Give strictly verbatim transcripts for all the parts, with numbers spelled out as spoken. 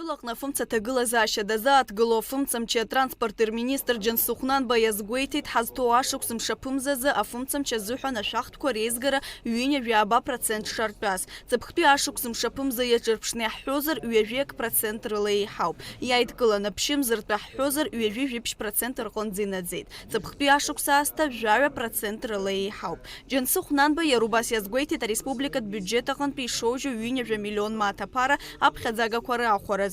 Аҟны афымца аҭагылазаашьа дазааҭгыло афымцамчи атранспорти рминистр Џьансыхә Нанба иазгәеиҭеит, ҳазҭоу ашықәс мшаԥымзазы афымцамч азыҳәан ашәахтәқәа реизгара ҩынҩажәи ааба процент шартәаз. Ҵыԥхтәи ашықәс мшаԥымза иаҿырԥшны иаҳҳәозар, ҩажәи акы процент рыла еиҳауп. Иааидкыланы ԥшьымзартә иаҳҳәозар, ҩажәи жәиԥшь процент рҟынӡа инаӡеит. Ҵыԥхтәи ашықәс аасҭа жәаҩа процент рыла еиҳауп. Џьансыхә Нанба иара убас иазгәеиҭеит ареспубликатә биуџьет аҟынтәи ишоужьу ҩынҩажәа миллион мааҭ аԥара аԥхьаӡагақәа раахәаразы.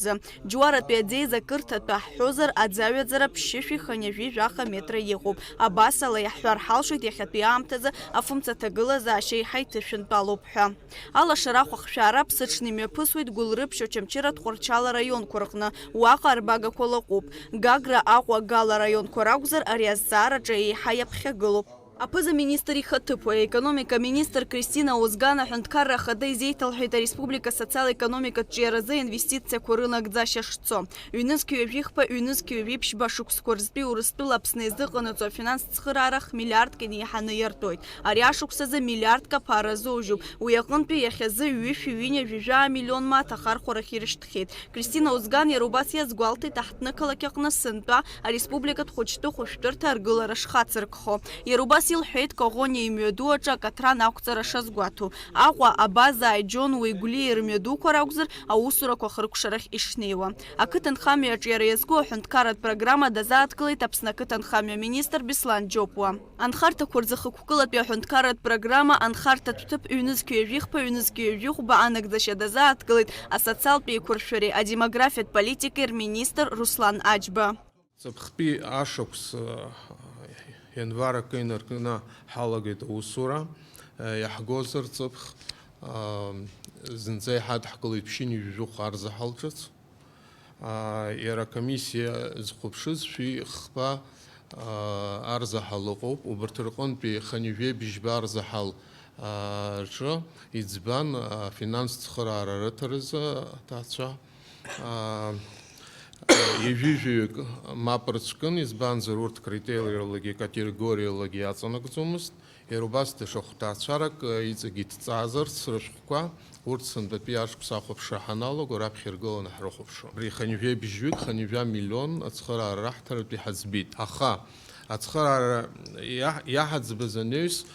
Џьуаратәи аӡеиза кырҭа атәы ҳҳәозар, аӡаҩаӡара ԥшьышәи хынҩажәи жәаха метра иҟоуп. Абасала, иаҳҳәар ҳалшоит иахьатәи аамҭазы афымца аҭагылазаашьа еиҳа иҭышәынтәалоуп ҳәа. Алашара ахәахшәаара аԥсыҽны имҩаԥысуеит Гәылрыԥшь, Очамчыра, Тҟәарчал араионқәа рҟны, уаҟа арбагақәа лаҟәуп. Гагра, Аҟәа, Гал араионқәа ракәзар, ари азҵаараҿы еиҳа иаԥхьагылоуп. Аԥыза-министр ихаҭыԥуаҩ, аекономика аминистр Кристина Озган аҳәынҭқарра ахада изеиҭалҳәеит ареспублика асоциал-економикатә ҿиаразы аинвестициақәа рынагӡашьа шцо. Ҩнызқь ҩажәихԥа, ҩнызқь ҩажәиԥшьба шықәсқәа рзтәи Урыстәыла Аԥсны иазыҟанаҵо афинанстә цхыраара хә-миллиардк инеиҳаны иартоит. Ари ашықәсазы миллиардк аԥара азоужьуп. Уи аҟынтәи иахьазы ҩышәи ҩынҩажәи жәаа миллион мааҭ ахархәарахь ирышьҭхьеит. Кристина Озган иара убас иазгәалҭеит, аҳҭнықалақь аҟны сынтәа ареспубликатә хәыҷтәы хәышәтәырҭа аргылара шхацыркхо. Иара убас илҳәеит, Коӷониа имҩаду аҿы акаҭран ақәҵара шазгәаҭоу. Аҟәа, Абазааи Џьон Уи Гәлиеи рымҩадуқәа ракәзар, аусурақәа хыркәшарахь ишнеиуа. Ақыҭанхамҩа аҿиара иазку аҳәынҭқарратә программа дазааҭгылеит Аԥсны ақыҭанхамҩа министр Беслан Џьопуа. Анхарҭақәа рзы хықәкылатәи аҳәынҭқарратә программа анхарҭатә ҭыԥ ҩнызқь ҩажәихԥа, ҩнызқь ҩажәихәба анагӡашьа дазааҭгылеит асоциалтә еиқәыршәареи адемографиатә политикеи рминистр Руслан Аџьба. Ҵыԥхтәи ашықәс, январ акы инаркны ҳалагеит аусура. Иаҳгозар ҵыԥх, зынӡа иҳадҳкылеит ԥшьынҩажәи жәохә арзаҳал ҿыц. Иара акомиссиа зхәаԥшыз шәи хԥа арзаҳал ыҟоуп. Убарҭ рҟынтәи хынҩажәи бжьба арзаҳал рҿы иӡбан афинанстә цхыраара рыҭаразы аҭаацәа. Ҩажәижәаҩык мап рыцәкын, избанзар урҭ критериалагьы категориалагьы иаҵанакӡомызт. Иара убас даҽа хәҭаацәарак, э, иҵегь иҭҵаазарц рышәҟәқәа, урҭ сынтәатәи ашықәс ахәаԥшра ҳаналаго раԥхьа иргыланы ҳрыхәаԥшуан. Абри хынҩажәи бжьҩык, хынҩажәа миллион ацхыраара раҳҭаратәы иҳаӡбеит. Аха ацхыраара иаҳ-, иаҳаӡбаз анаҩс,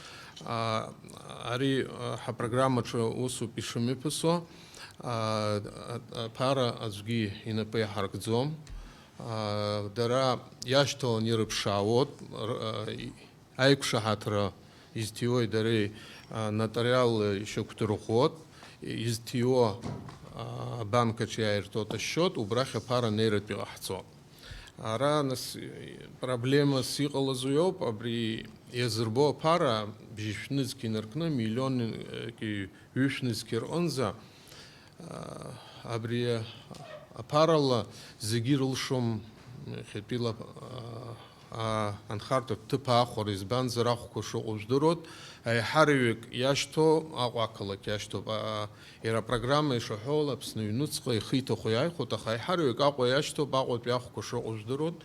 а, ари, а, ҳапрограммаҿы усоуп ишымҩаԥысуа, а, а, аԥара аӡәгьы инапы иаҳаркӡом. А, дара иашьҭаланы ирыԥшаауоуп, р-, а, и-, аиқәшаҳаҭра изҭиуеи дареи, а, нотариалла ишьақәдырӷәӷәоит, изҭиуа, а, абанк аҿы иааиртуеит ашьчиот, убрахь аԥара анеиратә иҟаҳҵо. Ара, нас, проблемас иҟалаз уи ауп, абри иазырбо аԥара бжьышә нызқь инаркны миллион, э, ки-, ҩышә нызқь рҟынӡа, а, абри аԥарала зегьы ирылшом, иахьатәила, а, а, анхарҭатә ҭыԥ аахәара, избанзар, ахәқәа шыҟоу жәдыруеит. Аиҳараҩык иашьҭоу, Аҟәа ақалақь иашьҭоуп. А, иара апрограмма ишаҳәо ала, Аԥсны аҩнуҵҟа ихы иҭаху иааихәоит, аха аиҳараҩык Аҟәа иашьҭоуп, Аҟәатәи ахәқәа шыҟоу жәдыруеит.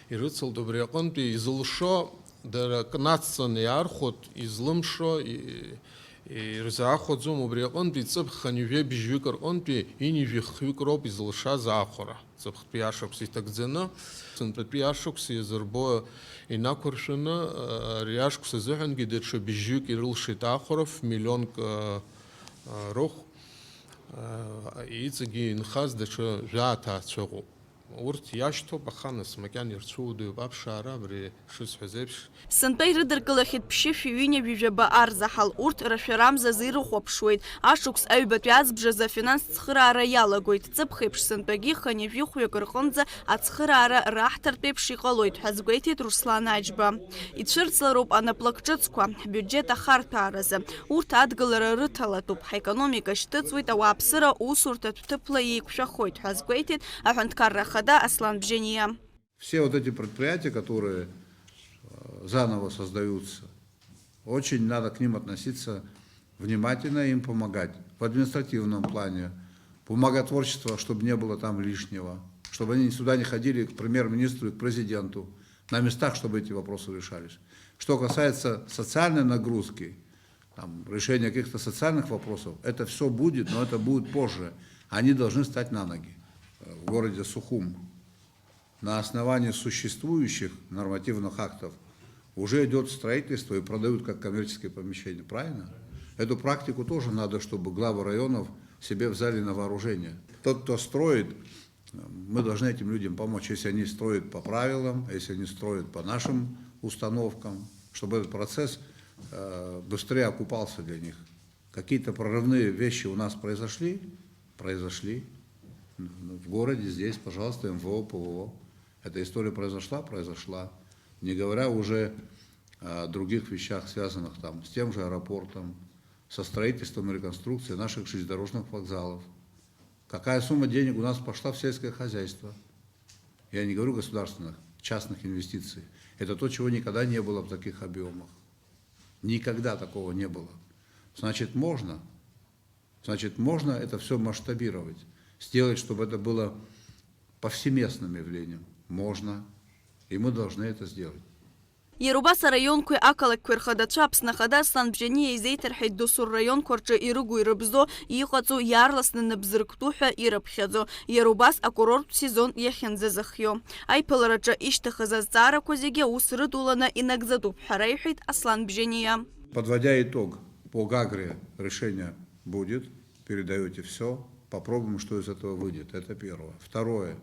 Ирыцылт убри аҟынтәи, изылшо, дара кнацҵаны иаархәоит, излымшо, и-, ирзаахәаӡом, убри аҟынтәи ҵыԥх хынҩажәи бжьҩык рҟынтәи ҩынҩажәи хҩык роуп изылшаз аахәара. Ҵыԥхтәи ашықәс иҭагӡаны, сынтәатәи ашықәс иазырбо инақәыршәаны, ари ашықәс азыҳәангьы даҽа бжьҩык ирылшеит аахәара, ф-миллионк, а, а, рыхә, а, иҵегьы инхаз даҽа жәаа ҭаацәа ыҟоуп. Урҭ иашьҭоуп, аха нас макьана ирцәыуадаҩуп аԥшаара, абри шысҳәаз еиԥш, Сынтәа ирыдыркылахьеит ԥшьышәи ҩынҩажәи жәаба арзаҳал, урҭ рашәарамзазы ирыхәаԥшуеит. Ашықәс аҩбатәи аӡбжазы афинанстә цхыраара иалагоит. Ҵыԥх еиԥш сынтәагьы хынҩажәи хәҩык рҟынӡа ацхыраара раҳҭартә еиԥш иҟалоит ҳәа азгәеиҭеит Руслан Аџьба. Ицәырҵлароуп анаплак ҿыцқәа, ҳбиуџьет ахарҭәааразы. Урҭ адгылара рыҭалатәуп, ҳаекономика шьҭыҵуеит, ауааԥсыра усурҭатә ҭыԥла еиқәшәахоит ҳәа азгәеиҭеит аҳәынҭқарра ахада Аслан Бжьаниа. Все вот эти предприятия, которые, э, заново создаются, очень надо к ним относиться внимательно, им помогать в административном плане, бумаготворчество, чтобы не было там лишнего, чтобы они сюда не ходили к премьер-министру и к президенту, на местах, чтобы эти вопросы решались. Что касается социальной нагрузки, там, решение каких-то социальных вопросов, это всё будет, но это будет позже. Они должны встать на ноги. в городе Сухум на основании существующих нормативных актов уже идет строительство и продают как коммерческие помещения, правильно? Эту практику тоже надо, чтобы главы районов себе взяли на вооружение. Тот, кто строит, мы должны этим людям помочь, если они строят по правилам, если они строят по нашим установкам, чтобы этот процесс э, быстрее окупался для них. Какие-то прорывные вещи у нас произошли, произошли. В городе здесь, пожалуйста, МВО, ПВО. Эта история произошла, произошла. Не говоря уже о других вещах, связанных там с тем же аэропортом, со строительством и реконструкцией наших железнодорожных вокзалов. Какая сумма денег у нас пошла в сельское хозяйство? Я не говорю государственных, частных инвестиций. Это то, чего никогда не было в таких объемах. Никогда такого не было. Значит, можно. Значит, можно это все масштабировать, сделать, чтобы это было повсеместным явлением. Можно. И мы должны это сделать. Иара убас араионқәеи ақалақьқәеи рхадацәа Аԥсны Ахада Аслан Бжьаниа изеиҭарҳәеит досу рраионқәа рҿы ирыгу-ирыбзо, иҟаҵоу, иаарласны нап зырктәу ҳәа ирыԥхьаӡо, иара убас акурорттә сезон иахьынӡазыхио. Аиԥылараҿы ишьҭыхыз азҵаарақәа зегьы аус рыдуланы инагӡатәуп ҳәа реиҳәеит Аслан Бжьаниа. Подводя итог, по Гагре решение будет, передаете все, попробуем, что из этого выйдет. Это первое. Второе.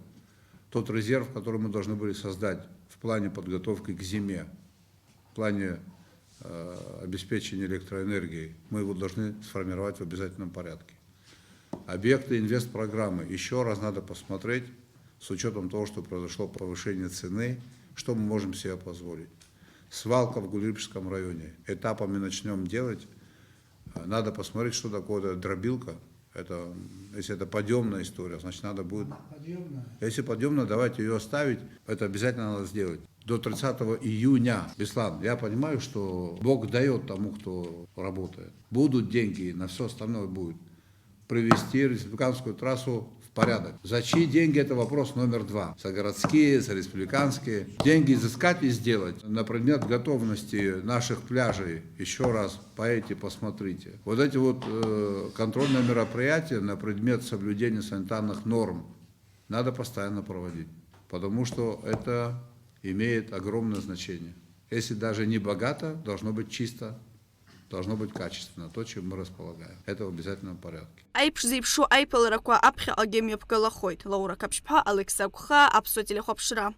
Тот резерв, который мы должны были создать в плане подготовки к зиме, в плане э, обеспечения электроэнергией, мы его должны сформировать в обязательном порядке. Объекты инвестпрограммы. Еще раз надо посмотреть, с учетом того, что произошло повышение цены, что мы можем себе позволить. Свалка в Гулрипческом районе. Этапами начнем делать. Надо посмотреть, что такое дробилка. Это, если это подъемная история, значит, надо будет... Подъемная. Если подъемная, давайте ее оставить. Это обязательно надо сделать. До тридцатого июня. Беслан, я понимаю, что Бог дает тому, кто работает. Будут деньги, на все остальное будет. Привести республиканскую трассу в порядок. За чьи деньги — это вопрос номер два. За городские, за республиканские. Деньги изыскать и сделать. На предмет готовности наших пляжей, еще раз поедете, посмотрите. Вот эти вот э, контрольные мероприятия на предмет соблюдения санитарных норм надо постоянно проводить. Потому что это имеет огромное значение. Если даже не богато, должно быть чисто, должно быть качественно, то, чем мы располагаем. Это в обязательном порядке. Аиԥш зеиԥшу аиԥыларақәа аԥхьаҟагьы мҩаԥгалахоит. Лаура Қаԥшьԥҳа, Алекса Гәхаа, Аԥсуа телехәаԥшра.